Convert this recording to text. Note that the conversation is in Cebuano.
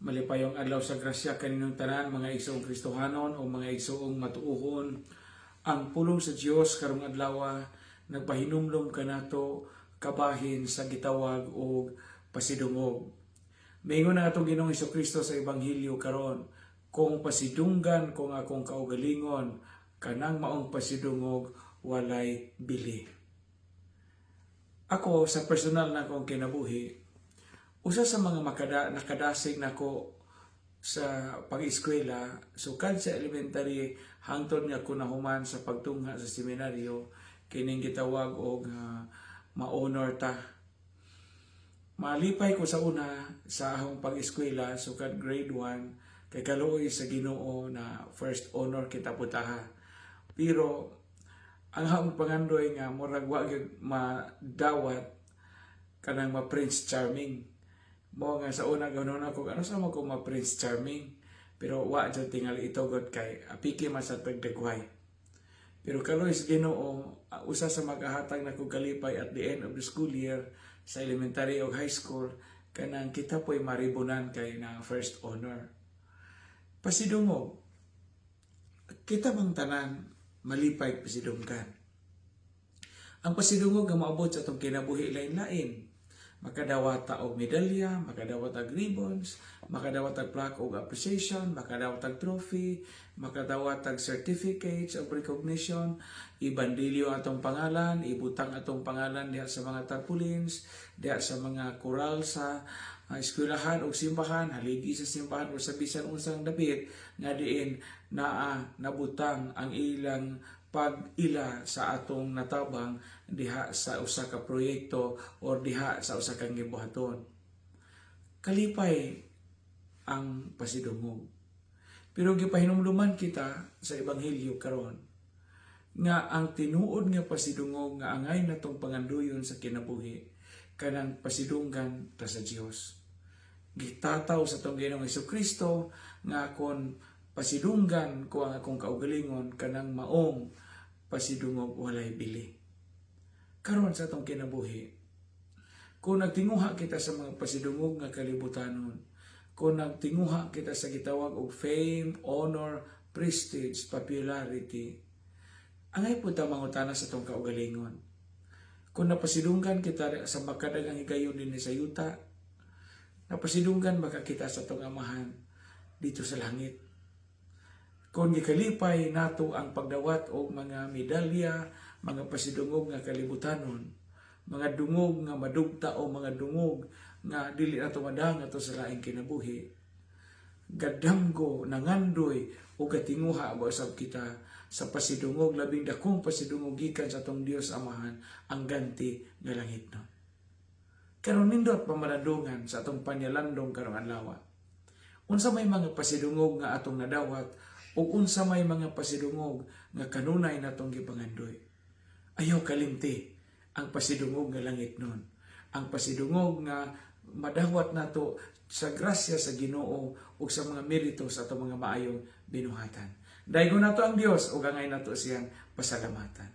Malipayong adlaw sa grasya kaninyong tanan, mga igsoong Kristohanon o mga igsoong matuohon. Ang pulong sa Dios karong adlaw nagpahinumdom kanato kabahin sa gitawag og pasidungog. Maingon ang atong Ginoong Kristo sa Ebanghelyo karon, "Kung pasidunggan ko ang akong kaugalingon, kanang maong pasidungog walay bili." Ako sa personal na akong kinabuhi, usa sa mga nakadasig nako sa pag-eskwela, sukad sa elementary hangtod nga ko nahuman sa pagtungha sa seminaryo, kining gitawag og ma-honor ta. Malipay ko sa una sa akong pag-eskwela, sukad grade 1, kay kaluoy sa Ginoo na first honor kita putaha. Pero ang akong pangandoy nga murag wa gyud madawat kanang ma Prince Charming. Mo nga sa una ganoon ako, ano sa mo ko ma Prince Charming? Pero wa jud tingali itugod kay apiki man sa tagdagway. Pero kaluoy sa Ginoo, usa sa magahatag nako kalipay at the end of the school year sa elementary o high school, kanang kita po'y maribonan kay na first honor. Pasidungog, kita bang tanan malipay pasidunggan? Ang pasidungog nga maabot sa atong kinabuhi lain-lain. Makadawat ta og medalya, makadawat og ribbons, makadawat og plaque og appreciation, makadawat og trophy, makadawat og certificates of recognition, ibandilyo atong pangalan, ibutang atong pangalan diha sa mga tarpaulins, diha sa mga koral sa eskwelahan o simbahan, haligi sa simbahan o sa bisan unsang dapit nga diin naa nabutang ang ilang pag-ila sa atong natabang diha sa usa ka proyekto or diha sa usa ka gibuhaton. Kalipay ang pasidungog. Pero gipahinumduman kita sa ebanghelyo karon nga ang tinuod nga pasidungog nga angay natong panganduyon sa kinabuhi, kanang pasidunggan ta sa Dios. Gitataw sa atong Ginoong Kristo nga kon pasidunggan ko ang akong kaugalingon, kanang maong pasidungog walay bili. Karon sa atong kinabuhi, kung nagtinguha kita sa mga pasidungog nga kalibutanon, kung nagtinguha kita sa gitawag og fame, honor, prestige, popularity, angay po ta mangutana sa atong kaugalingon. Kung napasidunggan kita sa makadagang higayon dinhi sa yuta, napasidunggan baka kita sa atong Amahan dito sa langit? Kung gikalipay nato ang pagdawat og mga medalya, mga pasidungog nga kalibutanon, mga dungog nga madugta o mga dungog nga dili nato madang ato sa laing kinabuhi, gadamgo, nangandoy o gatinguha ba usab kita sa pasidungog, labing dakong pasidungog gikan sa atong Dios Amahan, ang ganti nga langit no? Karon nindot pamalandungan sa atong panyalandong karong adlaw. Unsa may mga pasidungog nga atong nadawat ug unsa may mga pasidungog nga kanunay natong gipangandoy? Ayaw kalimti ang pasidungog nga langit nun. Ang pasidungog nga madawat nato sa grasya sa Ginoo ug sa mga merito sa atong mga maayong binuhatan. Daygon nato ang Dios ug angay nato siyang pasalamatan.